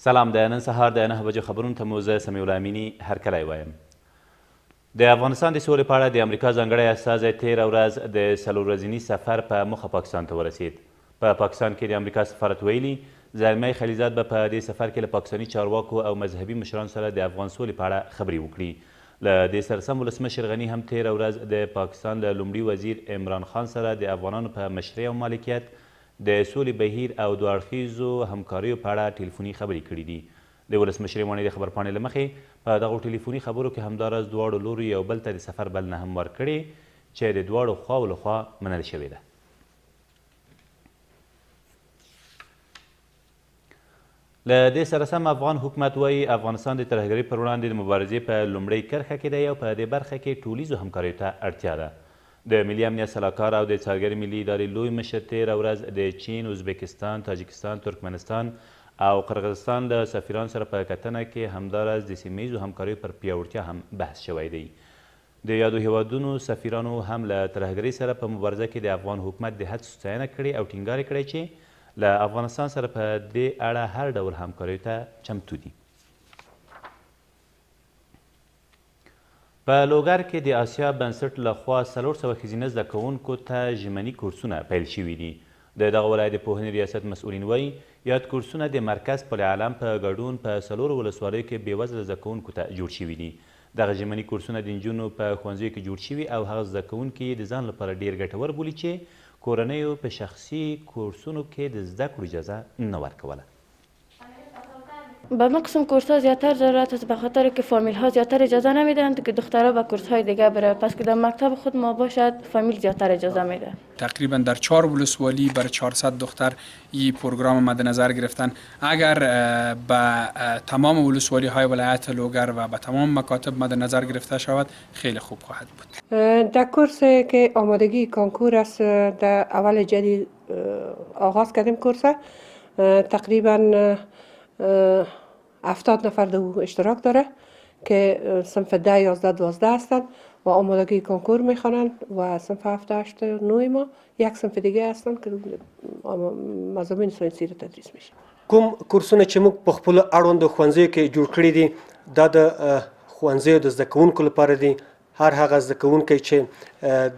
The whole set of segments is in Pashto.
سلام د نن سهار د 9 بجو خبرونو ته مو زه سمیع الله امیني هرکلی وایم. د افغانستان د سولې په اړه د امریکا ځانګړی استازی تېره ورځ د څلور ورځني سفر په موخه پاکستان ته ورسېد. په پاکستان کې د امریکا سفارت ویلي، زلمی خلیلزاد به په دې سفر کې له پاکستاني چارواکو او مذهبي مشرانو سره د افغان سولې په اړه خبرې وکړي. له دې سره سم ولسمشر غني هم تېره ورځ د پاکستان له لومړي وزیر عمران خان سره د افغانانو په مشرۍ او مالکیت د سولې بهیر او دوه اړخیزو همکاریو په اړه ټیلفوني خبرې کړې دي. د ولسمشرۍ ماڼۍ د خبرپاڼې له مخې، په دغو ټیلیفوني خبرو کې همداراز دواړو لورو یو بل ته د سفر بلنه هم ورکړې چې د دواړو خواوو له خوا منل شوې ده. له دې سره سم افغان حکومت وايي، افغانستان د ترهګرۍ پر وړاندې د مبارزې په لومړۍ کرښه کې دی او په دې برخه کې ټولیزو همکاریو ته اړتیا ده. د ملي امنیت سلاکار او د څارګرې ملي ادارې لوی مشر تېره ورځ د چین، ازبیکستان، تاجکستان، ترکمنستان او قرغزستان له سفیرانو سره په کتنه کې همداراز د سیمه ییزو همکاریو پر پیاوړتیا هم بحث شوی دی. د یادو هېوادونو سفیرانو هم له ترهګرۍ سره په مبارزه کې د افغان حکومت د هڅو ستاینه کړې او ټینګار یې کړی چې له افغانستان سره په دې اړه هر ډول همکاریو ته چمتو دي. په لوګر کې د اسیا بنسټ له خوا 400 ښځینه زده کوونکو ته ژمني کورسونه پیل شوي دي. د دغه ولایت د پوهنې ریاست مسؤلین وايي، یاد کورسونه د مرکز پل علم په ګډون په څلورو ولسوالیو کې بې وزله زده کوونکو ته جوړ شوي دي. دغه ژمني کورسونه د نجونو په ښوونځیو کې جوړ شوي او هغه زده کوونکي یې د ځان لپاره ډېر ګټور بولي چې کورنیو په شخصي کورسونو کې د زده کړو اجازه نه ورکوله. به ما قسم کورس ها زیادتر ضرورت است به خاطر که فامیل ها زیادتر اجازه نمیدهند که دخترها به کورس های دیگه بره پس که در مکتب خود ما باشد فامیل زیادتر اجازه میده. تقریبا در چهار ولسوالی بر 400 دختر ای پروگرام مد نظر گرفتن اگر به تمام ولسوالی های ولایت لوگر و به تمام مکاتب مد نظر گرفته شود خیلی خوب خواهد بود. در کورس که آمادگی کانکور است در اول جدی آغاز کردیم کورس تقریبا 70 نفر در او اشتراک داره که صنف 10، 11، 12 هستند و آمادگی کنکور میخوانند و صنف 7، 8، 9 ما یک صنف دیگه هستند که مضامین ساینسی را تدریس میشه. کوم کورسونه چې موږ په خپلو اړوندو ښوونځیو کې جوړ کړي دي، دا د ښوونځیو د زده کوونکو لپاره دي. هر هغه زده کوونکی چې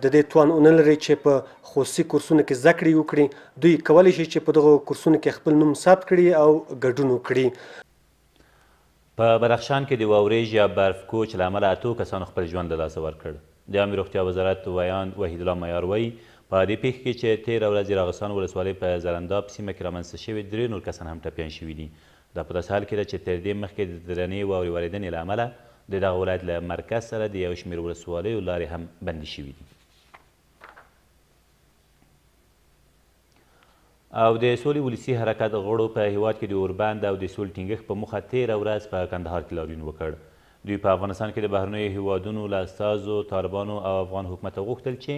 د دې توان ونه لري چې په خصوصي کورسونو کې زده کړې وکړي، دوی کولی شي چې په دغو کورسونو کې خپل نوم ثبت کړي او ګډون وکړي. په بدخشان کې د واورېژ یا برف کوچ له امله اتو کسانو خپل ژوند له لاسه ورکړ. د عامې روغتیا وزارت ویاند وحیدالله معیار وايي، په دې پېښه کې چې تېره ورځ د راغستان ولسوالۍ په زرنداب سیمه کې رامنځته شوې، درې نور کسان هم ټپیان شوي دي. دا په داسې حال کې ده چې تر دې مخکې د درنې واورې ورېدنې له امله د دغه ولایت له مرکز سره د یو شمېر ولسوالیو لارې هم بندې شوې دي. او د سولې ولسي حرکت غړو په هېواد کې د اوربند او د سولې ټینګښت په موخه تېره ورځ په کندهار کې لاریون وکړ. دوی په افغانستان کې د بهرنیو هېوادونو له استازو، طالبانو او افغان حکومته غوښتل چې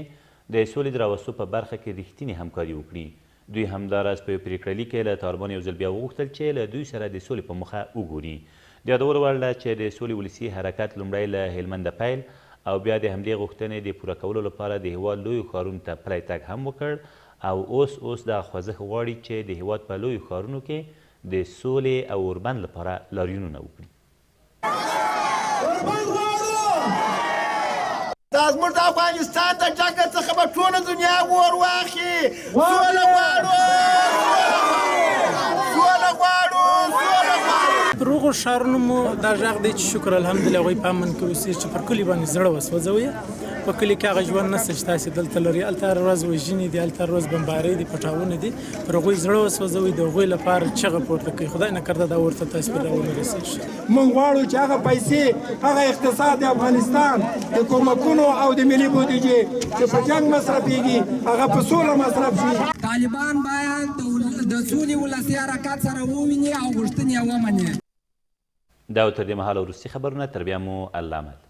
د سولې د راوستو په برخه کې رښتینې همکاري وکړي. دوی همداراز په یو پرېکړه لیک کې له طالبانو یو ځل بیا وغوښتل چې له دوی سره د سولې په موخه وګوري. د یادولو وړ ده چې د سولې ولسي حرکت لومړی له هلمنده پیل او بیا د همدې غوښتنې د پوره کولو لپاره د هېواد لویو ښارونو ته پلی تګ هم وکړ او اوس اوس دغه خوځښت غواړي چې د هېواد په لویو ښارونو کې د سولې او اوربند لپاره لاریونونه وکړي. اوربند غواړو. دا زموږ د افغانستان د جګړ څخه به ټوله دنیا اور واخلي. سوله غواړو، سوله غواړو، سوله غواړو. پر هغو ښارونو مو دا غږ دی چې شکر الحمدلله هغوی په امن کې اوسېږي چې پر کلي باندې زړه وسوځوي. په کلي کې هغه ژوند نشته چې تاسې دلته لرئ. هلته هره ورځ وژنې دي، هلته هره ورځ بمبارۍ دي، پټاوونه دي. پر هغوی زړه وسوځوئ، د هغوی لپاره چغه پورته کړئ، خدای نه کرده دا اور ته تاسو پرې راونه رسېږي. موږ غواړو چې هغه پیسې، هغه اقتصاد د افغانستان د کومکونو او د ملي بودیجې چې په جنګ مصرفېږي، هغه په سوله مصرف شي. طالبان باید د سولې ولسي حرکت سره وویني او غوښتنې یې ومني. دا و تر دې مهاله وروستي خبرونه، تر بیا مو الله مل.